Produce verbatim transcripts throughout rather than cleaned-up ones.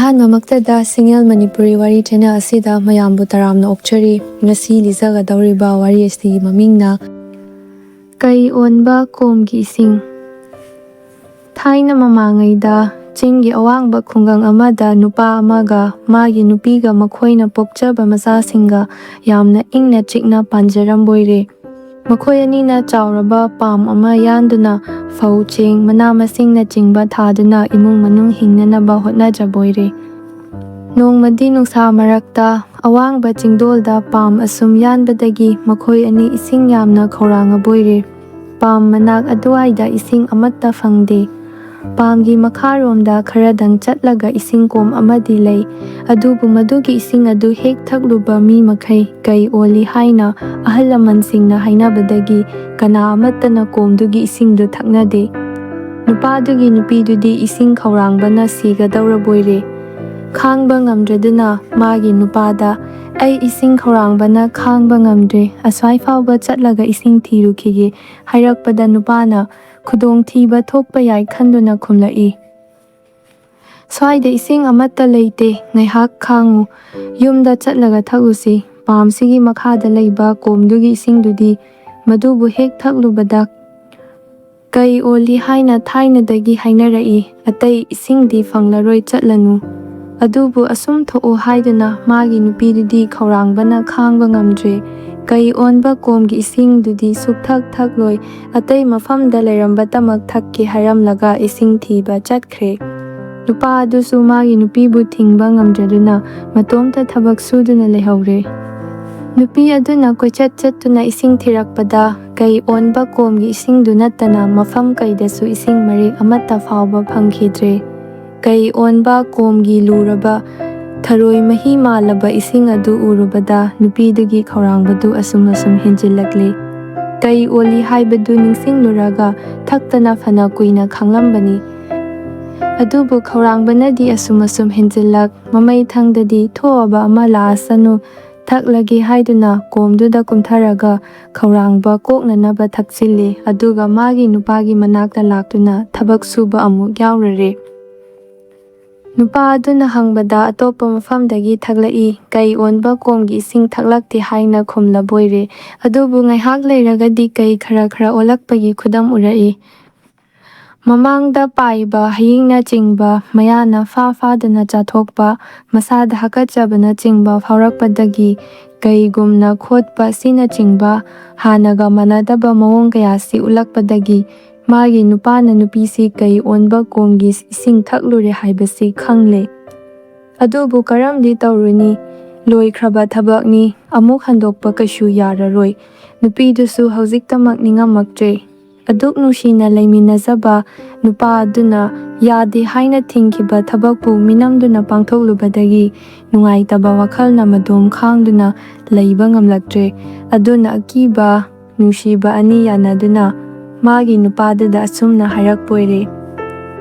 ꯑꯍꯥꯟꯕꯃꯛꯇꯗ ꯁꯤꯡꯉꯦꯜ ꯃꯅꯤꯄꯨꯔꯤ ꯋꯥꯔꯤ ꯆꯦꯅꯦꯜ ꯑꯁꯤꯗ ꯃꯌꯥꯝꯕꯨ ꯇꯔꯥꯝꯅ ꯑꯣꯛꯆꯔꯤ꯫ ꯉꯁꯤ ꯂꯤꯖꯒꯗꯧꯔꯤꯕ ꯋꯥꯔꯤ ꯑꯁꯤꯒꯤ ꯃꯃꯤꯡꯅ ꯀꯩ ꯑꯣꯟꯕ ꯀꯣꯝꯒꯤ ꯏꯁꯤꯡ꯫ ꯊꯥꯏꯅ ꯃꯃꯥꯡꯉꯩꯗ ꯆꯤꯡꯒꯤ ꯑꯋꯥꯡꯕ ꯈꯨꯡꯒꯪ ꯑꯃꯗ ꯅꯨꯄꯥ ꯑꯃꯒ ꯃꯥꯒꯤ ꯅꯨꯄꯤꯒ ꯃꯈꯣꯏꯅ ꯄꯣꯛꯆꯕ ꯃꯆꯥꯁꯤꯡꯒ ꯌꯥꯝꯅ ꯏꯪꯅ ꯆꯤꯛꯅ ꯄꯥꯟꯖꯔꯝꯕꯣꯏꯔꯦ꯫ ꯃꯈꯣꯏ ꯑꯅꯤꯅ ꯆꯥꯎꯔꯕ ꯄꯥꯝ ꯑꯃ ꯌꯥꯟꯗꯨꯅ ꯐꯧ, ꯆꯦꯡ, ꯃꯅꯥ ꯃꯁꯤꯡꯅꯆꯤꯡꯕ ꯊꯥꯗꯨꯅ ꯏꯃꯨꯡ ꯃꯅꯨꯡ ꯍꯤꯡꯅꯅꯕ ꯍꯣꯠꯅꯖꯕꯣꯏꯔꯦ꯫ ꯅꯣꯡꯃꯗꯤ ꯅꯨꯡꯁꯥ ꯃꯔꯛꯇ ꯑꯋꯥꯡꯕ ꯆꯤꯡꯗꯣꯜꯗ ꯄꯥꯝ ꯑꯁꯨꯝ ꯌꯥꯟꯕꯗꯒꯤ ꯃꯈꯣꯏ ꯑꯅꯤ ꯏꯁꯤꯡ ꯌꯥꯝꯅ ꯈꯧꯔꯥꯡꯉꯕꯣꯏꯔꯦ꯫ ꯄꯥꯝ ꯃꯅꯥꯛ ꯑꯗꯨꯋꯥꯏꯗ ꯏꯁꯤꯡ ꯑꯃꯠꯇ ꯐꯪꯗꯦ꯫ ꯄꯥꯝꯒꯤ ꯃꯈꯥꯔꯣꯝꯗ ꯈꯔꯗꯪ ꯆꯠꯂꯒ ꯏꯁꯤꯡ ꯀꯣꯝ ꯑꯃꯗꯤ ꯂꯩ꯫ ꯑꯗꯨꯕꯨ ꯃꯗꯨꯒꯤ ꯏꯁꯤꯡ ꯑꯗꯨ ꯍꯦꯛ ꯊꯛꯂꯨꯕ ꯃꯤ ꯃꯈꯩ ꯀꯩ ꯑꯣꯜꯂꯤ ꯍꯥꯏꯅ ꯑꯍꯜ ꯂꯃꯟꯁꯤꯡꯅ ꯍꯥꯏꯅꯕꯗꯒꯤ ꯀꯅꯥ ꯑꯃꯠꯇꯅ ꯀꯣꯝꯗꯨꯒꯤ ꯏꯁꯤꯡꯗꯨ ꯊꯛꯅꯗꯦ꯫ ꯅꯨꯄꯥꯗꯨꯒꯤ ꯅꯨꯄꯤꯗꯨꯗꯤ ꯏꯁꯤꯡ ꯈꯧꯔꯥꯡꯕꯅ ꯁꯤꯒꯗꯧꯔꯕꯣꯏꯔꯦ꯫ ꯈꯥꯡꯕ ꯉꯝꯗ꯭ꯔꯗꯨꯅ ꯃꯥꯒꯤ ꯅꯨꯄꯥꯗ, "ꯑꯩ ꯏꯁꯤꯡ ꯈꯧꯔꯥꯡꯕꯅ ꯈꯥꯡꯕ ꯉꯝꯗ꯭ꯔꯦ, ꯑꯁ꯭ꯋꯥꯏ ꯐꯥꯎꯕ ꯆꯠꯂꯒ ꯏꯁꯤꯡ ꯊꯤꯔꯨꯈꯤꯒꯦ" ꯍꯥꯏꯔꯛꯄꯗ ꯅꯨꯄꯥꯅ, "ꯈꯨꯗꯣꯡꯊꯤꯕ ꯊꯣꯛꯄ ꯌꯥꯏ" ꯈꯟꯗꯨꯅ ꯈꯨꯝꯂꯛꯏ꯫ "ꯁ꯭ꯋꯥꯏꯗ ꯏꯁꯤꯡ ꯑꯃꯠꯇ ꯂꯩꯇꯦ, ꯉꯥꯏꯍꯥꯛ ꯈꯥꯡꯉꯨ, ꯌꯨꯝꯗ ꯆꯠꯂꯒ ꯊꯛꯎꯁꯤ꯫ ꯄꯥꯝꯁꯤꯒꯤ ꯃꯈꯥꯗ ꯂꯩꯕ ꯀꯣꯝꯗꯨꯒꯤ ꯏꯁꯤꯡꯗꯨꯗꯤ ꯃꯗꯨꯕꯨ ꯍꯦꯛ ꯊꯛꯂꯨꯕꯗ ꯀꯩ ꯑꯣꯜꯂꯤ ꯍꯥꯏꯅ ꯊꯥꯏꯅꯗꯒꯤ ꯍꯥꯏꯅꯔꯛꯏ, ꯑꯇꯩ ꯏꯁꯤꯡꯗꯤ ꯐꯪꯂꯔꯣꯏ, ꯆꯠꯂꯅꯨ"꯫ ꯑꯗꯨꯕꯨ ꯑꯁꯨꯝ ꯊꯣꯛꯎ ꯍꯥꯏꯗꯨꯅ ꯃꯥꯒꯤ ꯅꯨꯄꯤꯗꯨꯗꯤ ꯈꯧꯔꯥꯡꯕꯅ ꯈꯥꯡꯕ ꯉꯝꯗ꯭ꯔꯦ꯫ ꯀꯩ ꯑꯣꯟꯕ ꯀꯣꯝꯒꯤ ꯏꯁꯤꯡꯗꯨꯗꯤ ꯁꯨꯛꯊꯛ ꯊꯛꯂꯣꯏ, ꯑꯇꯩ ꯃꯐꯝꯗ ꯂꯩꯔꯝꯕꯇꯃꯛ ꯊꯛꯀꯦ ꯍꯥꯏꯔꯝꯂꯒ ꯏꯁꯤꯡ ꯊꯤꯕ ꯆꯠꯈ꯭ꯔꯦ꯫ ꯅꯨꯄꯥ ꯑꯗꯨꯁꯨ ꯃꯥꯒꯤ ꯅꯨꯄꯤꯕꯨ ꯊꯤꯡꯕ ꯉꯝꯗ꯭ꯔꯗꯨꯅ ꯃꯇꯣꯝꯇ ꯊꯕꯛ ꯁꯨꯗꯨꯅ ꯂꯩꯍꯧꯔꯦ꯫ ꯅꯨꯄꯤ ꯑꯗꯨꯅ ꯀꯣꯏꯆꯠ ꯆꯠꯇꯨꯅ ꯏꯁꯤꯡ ꯊꯤꯔꯛꯄꯗ ꯀꯩ ꯑꯣꯟꯕ ꯀꯣꯝꯒꯤ ꯏꯁꯤꯡꯗꯨ ꯅꯠꯇꯅ ꯃꯐꯝ ꯀꯩꯗꯁꯨ ꯏꯁꯤꯡ ꯃꯔꯤꯛ ꯑꯃꯠꯇ ꯐꯥꯎꯕ ꯐꯪꯈꯤꯗ꯭ꯔꯦ꯫ ꯀꯩ ꯑꯣꯟꯕ ꯀꯣꯝꯒꯤ ꯂꯨꯔꯕ ꯊꯔꯣꯏ ꯃꯍꯤ ꯃꯥꯜꯂꯕ ꯏꯁꯤꯡ ꯑꯗꯨ ꯎꯔꯨꯕꯗ ꯅꯨꯄꯤꯗꯨꯒꯤ ꯈꯧꯔꯥꯡꯕꯗꯨ ꯑꯁꯨꯝ ꯑꯁꯨꯝ ꯍꯦꯟꯖꯤꯜꯂꯛꯂꯦ꯫ ꯀꯩ ꯑꯣꯜꯂꯤ ꯍꯥꯏꯕꯗꯨ ꯅꯤꯡꯁꯤꯡꯂꯨꯔꯒ ꯊꯛꯇꯅ ꯐꯅ ꯀꯨꯏꯅ ꯈꯥꯡꯂꯝꯕꯅꯤ꯫ ꯑꯗꯨꯕꯨ ꯈꯧꯔꯥꯡꯕꯅꯗꯤ ꯑꯁꯨꯝ ꯑꯁꯨꯝ ꯍꯦꯟꯖꯤꯜꯂꯛ, ꯃꯃꯩ ꯊꯪꯗꯗꯤ ꯊꯣꯛꯑꯕ ꯑꯃ ꯂꯥꯛꯑꯁꯅꯨ, ꯊꯛꯂꯒꯦ ꯍꯥꯏꯗꯨꯅ ꯀꯣꯝꯗꯨꯗ ꯀꯨꯝꯊꯔꯒ ꯈꯧꯔꯥꯡꯕ ꯀꯣꯛꯅꯅꯕ ꯊꯛꯆꯤꯜꯂꯤ꯫ ꯑꯗꯨꯒ ꯃꯥꯒꯤ ꯅꯨꯄꯥꯒꯤ ꯃꯅꯥꯛꯇ ꯂꯥꯛꯇꯨꯅ ꯊꯕꯛ ꯁꯨꯕ ꯑꯃꯨꯛ ꯌꯥꯎꯔꯔꯦ꯫ ꯅꯨꯄꯥ ꯑꯗꯨꯅ ꯍꯪꯕꯗ ꯑꯇꯣꯞꯄ ꯃꯐꯝꯗꯒꯤ ꯊꯛꯂꯛꯏ, ꯀꯩ ꯑꯣꯟꯕ ꯀꯣꯝꯒꯤ ꯏꯁꯤꯡ ꯊꯛꯂꯛꯇꯦ ꯍꯥꯏꯅ ꯈꯨꯝꯂꯕꯣꯏꯔꯦ꯫ ꯑꯗꯨꯕꯨ ꯉꯥꯏꯍꯥꯛ ꯂꯩꯔꯒꯗꯤ ꯀꯩ ꯈꯔ ꯈꯔ ꯑꯣꯜꯂꯛꯄꯒꯤ ꯈꯨꯗꯝ ꯎꯔꯛꯏ꯫ ꯃꯃꯥꯡꯗ ꯄꯥꯏꯕ ꯍꯌꯤꯡꯅꯆꯤꯡꯕ ꯃꯌꯥꯅ ꯐꯥ ꯐꯥꯗꯨꯅ ꯆꯥꯊꯣꯛꯄ, ꯃꯁꯥꯗ ꯍꯥꯀꯠꯆꯕꯅꯆꯤꯡꯕ ꯐꯥꯎꯔꯛꯄꯗꯒꯤ ꯀꯩꯒꯨꯝꯅ ꯈꯣꯠꯄ ꯑꯁꯤꯅꯆꯤꯡꯕ ꯍꯥꯟꯅꯒ ꯃꯥꯟꯅꯗꯕ ꯃꯑꯣꯡ ꯀꯌꯥꯁꯤ ꯎꯠꯂꯛꯄꯗꯒꯤ ꯃꯥꯒꯤ ꯅꯨꯄꯥꯅ ꯅꯨꯄꯤꯁꯤ ꯀꯩ ꯑꯣꯟꯕ ꯀꯣꯝꯒꯤ ꯏꯁꯤꯡ ꯊꯛꯂꯨꯔꯦ ꯍꯥꯏꯕꯁꯤ ꯈꯪꯂꯦ꯫ ꯑꯗꯨꯕꯨ ꯀꯔꯝꯗꯤ ꯇꯧꯔꯨꯅꯤ? ꯂꯣꯏꯈ꯭ꯔꯕ ꯊꯕꯛꯅꯤ, ꯑꯃꯨꯛ ꯍꯟꯗꯣꯛꯄ ꯀꯩꯁꯨ ꯌꯥꯔꯔꯣꯏ꯫ ꯅꯨꯄꯤꯗꯨꯁꯨ ꯍꯧꯖꯤꯛꯇꯃꯛ ꯅꯤꯡꯉꯝꯃꯛꯇ꯭ꯔꯦ꯫ ꯑꯗꯨꯛ ꯅꯨꯡꯁꯤꯅ ꯂꯩꯃꯤꯟꯅꯖꯕ ꯅꯨꯄꯥ ꯑꯗꯨꯅ ꯌꯥꯗꯦ ꯍꯥꯏꯅ ꯊꯤꯡꯈꯤꯕ ꯊꯕꯛꯄꯨ ꯃꯤꯅꯝꯗꯨꯅ ꯄꯥꯡꯊꯣꯛꯂꯨꯕꯗꯒꯤ ꯅꯨꯡꯉꯥꯏꯇꯕ ꯋꯥꯈꯜꯅ ꯃꯗꯣꯝ ꯈꯥꯡꯗꯨꯅ ꯂꯩꯕ ꯉꯝꯂꯛꯇ꯭ꯔꯦ꯫ ꯑꯗꯨꯅ ꯑꯀꯤꯕ ꯅꯨꯡꯁꯤꯕ ꯑꯅꯤ ꯌꯥꯅꯗꯨꯅ ꯃꯥꯒꯤ ꯅꯨꯄꯥꯗꯨꯗ ꯑꯁꯨꯝꯅ ꯍꯥꯏꯔꯛꯄꯣꯏꯔꯦ,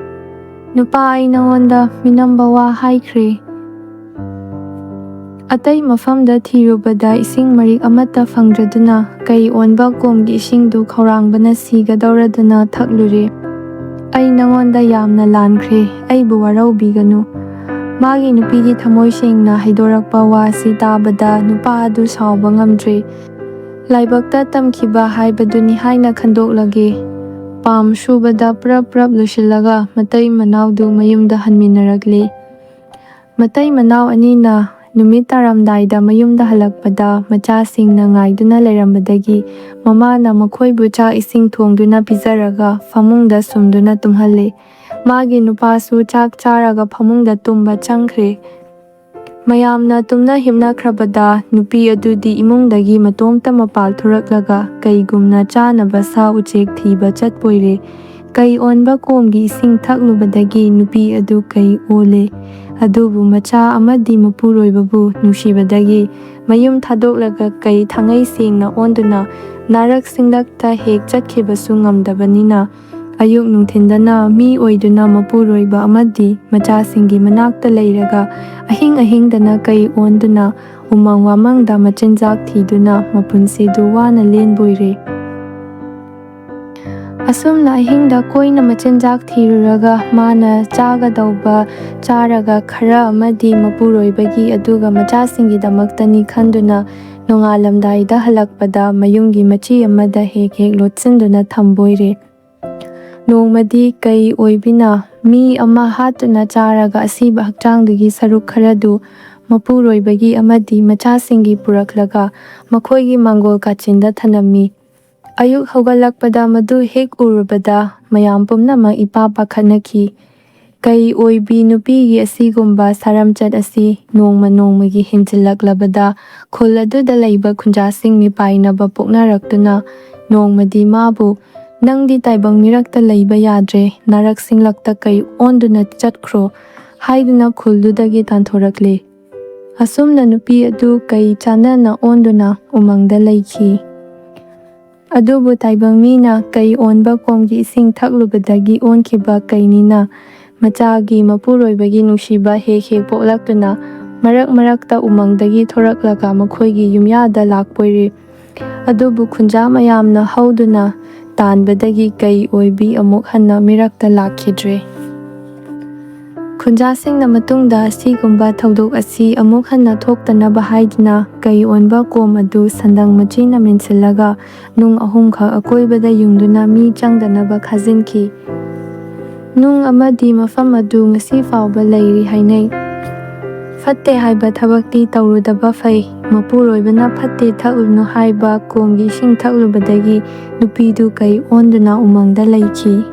"ꯅꯨꯄꯥ, ꯑꯩ ꯅꯉꯣꯟꯗ ꯃꯤꯅꯝꯕ ꯋꯥ ꯍꯥꯏꯈ꯭ꯔꯦ꯫ ꯑꯇꯩ ꯃꯐꯝꯗ ꯊꯤꯔꯨꯕꯗ ꯏꯁꯤꯡ ꯃꯔꯤꯛ ꯑꯃꯠꯇ ꯐꯪꯗ꯭ꯔꯗꯨꯅ ꯀꯩ ꯑꯣꯟꯕ ꯀꯣꯝꯒꯤ ꯏꯁꯤꯡꯗꯨ ꯈꯧꯔꯥꯡꯕꯅ ꯁꯤꯒꯗꯧꯔꯗꯨꯅ ꯊꯛꯂꯨꯔꯦ꯫ ꯑꯩ ꯅꯉꯣꯟꯗ ꯌꯥꯝꯅ ꯂꯥꯟꯈ꯭ꯔꯦ, ꯑꯩꯕꯨ ꯋꯥꯔꯧꯕꯤꯒꯅꯨ꯫" ꯃꯥꯒꯤ ꯅꯨꯄꯤꯒꯤ ꯊꯃꯣꯏ ꯁꯦꯡꯅ ꯍꯩꯗꯣꯔꯛꯄ ꯋꯥ ꯑꯁꯤ ꯇꯥꯕꯗ ꯅꯨꯄꯥ ꯑꯗꯨ ꯁꯥꯎꯕ ꯉꯝꯗ꯭ꯔꯦ꯫ ꯂꯥꯏꯕꯛꯇ ꯇꯝꯈꯤꯕ ꯍꯥꯏꯕꯗꯨꯅꯤ ꯍꯥꯏꯅ ꯈꯟꯗꯣꯛꯂꯒꯦ꯫ ꯄꯥꯝ ꯁꯨꯕꯗ ꯄ꯭ꯔꯞ ꯄ꯭ꯔꯞ ꯂꯣꯏꯁꯤꯜꯂꯒ ꯃꯇꯩ ꯃꯅꯥꯎꯗꯨ ꯃꯌꯨꯝꯗ ꯍꯟꯃꯤꯟꯅꯔꯛꯂꯦ꯫ ꯃꯇꯩ ꯃꯅꯥꯎ ꯑꯅꯤꯅ ꯅꯨꯃꯤꯠ ꯇꯥꯔꯝꯗꯥꯏꯗ ꯃꯌꯨꯝꯗ ꯍꯜꯂꯛꯄꯗ ꯃꯆꯥꯁꯤꯡꯅ ꯉꯥꯏꯗꯨꯅ ꯂꯩꯔꯝꯕꯗꯒꯤ ꯃꯃꯥꯅ ꯃꯈꯣꯏꯕꯨ ꯆꯥꯛ ꯏꯁꯤꯡ ꯊꯣꯡꯗꯨꯅ ꯄꯤꯖꯔꯒ ꯐꯃꯨꯡꯗ ꯁꯨꯝꯗꯨꯅ ꯇꯨꯝꯍꯜꯂꯦ꯫ ꯃꯥꯒꯤ ꯅꯨꯄꯥꯁꯨ ꯆꯥꯛ ꯆꯥꯔꯒ ꯐꯃꯨꯡꯗ ꯇꯨꯝꯕ ꯆꯪꯈ꯭ꯔꯦ꯫ ꯃꯌꯥꯝꯅ ꯇꯨꯝꯅ ꯍꯤꯞꯅꯈ꯭ꯔꯕꯗ ꯅꯨꯄꯤ ꯑꯗꯨꯗꯤ ꯏꯃꯨꯡꯗꯒꯤ ꯃꯇꯣꯝꯇ ꯃꯄꯥꯜ ꯊꯣꯔꯛꯂꯒ ꯀꯩꯒꯨꯝꯅ ꯆꯥꯅꯕ ꯁꯥ ꯎꯆꯦꯛ ꯊꯤꯕ ꯆꯠꯄꯣꯏꯔꯦ꯫ ꯀꯩ ꯑꯣꯟꯕ ꯀꯣꯝꯒꯤ ꯏꯁꯤꯡ ꯊꯛꯂꯨꯕꯗꯒꯤ ꯅꯨꯄꯤ ꯑꯗꯨ ꯀꯩ ꯑꯣꯜꯂꯦ꯫ ꯑꯗꯨꯕꯨ ꯃꯆꯥ ꯑꯃꯗꯤ ꯃꯄꯨꯔꯣꯏꯕꯕꯨ ꯅꯨꯡꯁꯤꯕꯗꯒꯤ ꯃꯌꯨꯝ ꯊꯥꯗꯣꯛꯂꯒ ꯀꯩ ꯊꯥꯡꯉꯩ ꯁꯦꯡꯅ ꯑꯣꯟꯗꯨꯅ ꯅꯥꯔꯛ ꯁꯤꯡꯂꯛꯇ ꯍꯦꯛ ꯆꯠꯈꯤꯕꯁꯨ ꯉꯝꯗꯕꯅꯤꯅ, ꯑꯌꯨꯛ ꯅꯨꯡꯊꯤꯟꯗꯅ ꯃꯤ ꯑꯣꯏꯗꯨꯅ ꯃꯄꯨꯔꯣꯏꯕ ꯑꯃꯗꯤ ꯃꯆꯥꯁꯤꯡꯒꯤ ꯃꯅꯥꯛꯇ ꯂꯩꯔꯒ ꯑꯍꯤꯡ ꯑꯍꯤꯡꯗꯅ ꯀꯩ ꯑꯣꯟꯗꯨꯅ ꯎꯃꯪ ꯋꯥꯃꯪꯗ ꯃꯆꯤꯟꯖꯥꯛ ꯊꯤꯗꯨꯅ ꯃꯄꯨꯟꯁꯤꯗꯨ ꯋꯥꯅ ꯂꯦꯟꯕꯣꯏꯔꯦ꯫ ꯑꯁꯨꯝꯅ ꯑꯍꯤꯡꯗ ꯀꯣꯏꯅ ꯃꯆꯤꯟꯖꯥꯛ ꯊꯤꯔꯨꯔꯒ ꯃꯥꯅ ꯆꯥꯒꯗꯧꯕ ꯆꯥꯔꯒ ꯈꯔ ꯑꯃꯗꯤ ꯃꯄꯨꯔꯣꯏꯕꯒꯤ ꯑꯗꯨꯒ ꯃꯆꯥꯁꯤꯡꯒꯤꯗꯃꯛꯇꯅꯤ ꯈꯟꯗꯨꯅ ꯅꯣꯡꯉꯥꯜꯂꯝꯗꯥꯏꯗ ꯍꯜꯂꯛꯄꯗ ꯃꯌꯨꯝꯒꯤ ꯃꯆꯤ ꯑꯃꯗ ꯍꯦꯛ ꯍꯦꯛ ꯂꯣꯠꯁꯤꯟꯗꯨꯅ ꯊꯝꯕꯣꯏꯔꯦ꯫ ꯅꯣꯡꯃꯗꯤ ꯀꯩ ꯑꯣꯏꯕꯤꯅ ꯃꯤ ꯑꯃ ꯍꯥꯠꯇꯨꯅ ꯆꯥꯔꯒ ꯑꯁꯤꯕ ꯍꯛꯆꯥꯡꯗꯨꯒꯤ ꯁꯔꯨꯛ ꯈꯔꯗꯨ ꯃꯄꯨꯔꯣꯏꯕꯒꯤ ꯑꯃꯗꯤ ꯃꯆꯥꯁꯤꯡꯒꯤ ꯄꯨꯔꯛꯂꯒ ꯃꯈꯣꯏꯒꯤ ꯃꯥꯡꯒꯣꯜ ꯀꯥꯆꯤꯟꯗ ꯊꯅꯝꯃꯤ꯫ ꯑꯌꯨꯛ ꯍꯧꯒꯠꯂꯛꯄꯗ ꯃꯗꯨ ꯍꯦꯛ ꯎꯔꯨꯕꯗ ꯃꯌꯥꯝ ꯄꯨꯝꯅꯃꯛ ꯏꯄꯥ ꯄꯥꯈꯠꯅꯈꯤ꯫ ꯀꯩ ꯑꯣꯏꯕꯤ ꯅꯨꯄꯤꯒꯤ ꯑꯁꯤꯒꯨꯝꯕ ꯁꯥꯔꯝꯆꯠ ꯑꯁꯤ ꯅꯣꯡꯃ ꯅꯣꯡꯃꯒꯤ ꯍꯦꯟꯖꯤꯜꯂꯛꯂꯕꯗ ꯈꯨꯜ ꯑꯗꯨꯗ ꯂꯩꯕ ꯈꯨꯟꯖꯥꯁꯤꯡ ꯃꯤꯄꯥꯏꯅꯕ ꯄꯣꯛꯅꯔꯛꯇꯨꯅ ꯅꯣꯡꯃꯗꯤ ꯃꯥꯕꯨ "ꯅꯪꯗꯤ ꯇꯥꯏꯕꯪ ꯃꯤꯔꯛꯇ ꯂꯩꯕ ꯌꯥꯗ꯭ꯔꯦ, ꯅꯥꯔꯛꯁꯤꯡꯂꯛꯇ ꯀꯩ ꯑꯣꯟꯗꯨꯅ ꯆꯠꯈ꯭ꯔꯣ" ꯍꯥꯏꯗꯨꯅ ꯈꯨꯜꯗꯨꯗꯒꯤ ꯇꯥꯟꯊꯣꯔꯛꯂꯦ꯫ ꯑꯁꯨꯝꯅ ꯅꯨꯄꯤ ꯑꯗꯨ ꯀꯩ ꯆꯥꯟꯅꯅ ꯑꯣꯟꯗꯨꯅ ꯎꯃꯪꯗ ꯂꯩꯈꯤ꯫ ꯑꯗꯨꯕꯨ ꯇꯥꯏꯕꯪ ꯃꯤꯅ ꯀꯩ ꯑꯣꯟꯕ ꯀꯣꯝꯒꯤ ꯏꯁꯤꯡ ꯊꯛꯂꯨꯕꯗꯒꯤ ꯑꯣꯟꯈꯤꯕ ꯀꯩꯅꯤꯅ ꯃꯆꯥꯒꯤ ꯃꯄꯨꯔꯣꯏꯕꯒꯤ ꯅꯨꯡꯁꯤꯕ ꯍꯦꯛ ꯍꯦꯛ ꯄꯣꯛꯂꯛꯇꯨꯅ ꯃꯔꯛ ꯃꯔꯛꯇ ꯎꯃꯪꯗꯒꯤ ꯊꯣꯔꯛꯂꯒ ꯃꯈꯣꯏꯒꯤ ꯌꯨꯝꯌꯥꯗ ꯂꯥꯛꯄꯣꯏꯔꯦ꯫ ꯑꯗꯨꯕꯨ ꯈꯨꯟꯖꯥ ꯃꯌꯥꯝꯅ ꯍꯧꯗꯨꯅ ꯇꯥꯟꯕꯗꯒꯤ ꯀꯩ ꯑꯣꯏꯕꯤ ꯑꯃꯨꯛ ꯍꯟꯅ ꯃꯤꯔꯛꯇ ꯂꯥꯛꯈꯤꯗ꯭ꯔꯦ꯫ ꯈꯨꯟꯖꯥꯁꯤꯡꯅ ꯃꯇꯨꯡꯗ ꯑꯁꯤꯒꯨꯝꯕ ꯊꯧꯗꯣꯛ ꯑꯁꯤ ꯑꯃꯨꯛ ꯍꯟꯅ ꯊꯣꯛꯇꯅꯕ ꯍꯥꯏꯗꯨꯅ ꯀꯩ ꯑꯣꯟꯕ ꯀꯣꯝ ꯑꯗꯨ ꯁꯟꯗꯪ ꯃꯆꯤꯅ ꯃꯦꯟꯁꯤꯜꯂꯒ ꯅꯨꯡ ꯑꯍꯨꯝꯈꯛ ꯑꯀꯣꯏꯕꯗ ꯌꯨꯡꯗꯨꯅ ꯃꯤ ꯆꯪꯗꯅꯕ ꯈꯥꯖꯤꯟꯈꯤ꯫ ꯅꯨꯡ ꯑꯃꯗꯤ ꯃꯐꯝ ꯑꯗꯨ ꯉꯁꯤ ꯐꯥꯎꯕ ꯂꯩꯔꯤ ꯍꯥꯏꯅꯩ꯫ ꯐꯠꯇꯦ ꯍꯥꯏꯕ ꯊꯕꯛꯇꯤ ꯇꯧꯔꯨꯗꯕ ꯐꯩ꯫ ꯃꯄꯨꯔꯣꯏꯕꯅ "ꯐꯠꯇꯦ, ꯊꯛꯂꯨꯅꯨ" ꯍꯥꯏꯕ ꯀꯣꯝꯒꯤ ꯏꯁꯤꯡ ꯊꯛꯂꯨꯕꯗꯒꯤ ꯅꯨꯄꯤꯗꯨ ꯀꯩ ꯑꯣꯟꯗꯨꯅ ꯎꯃꯪꯗ ꯂꯩꯈꯤ꯫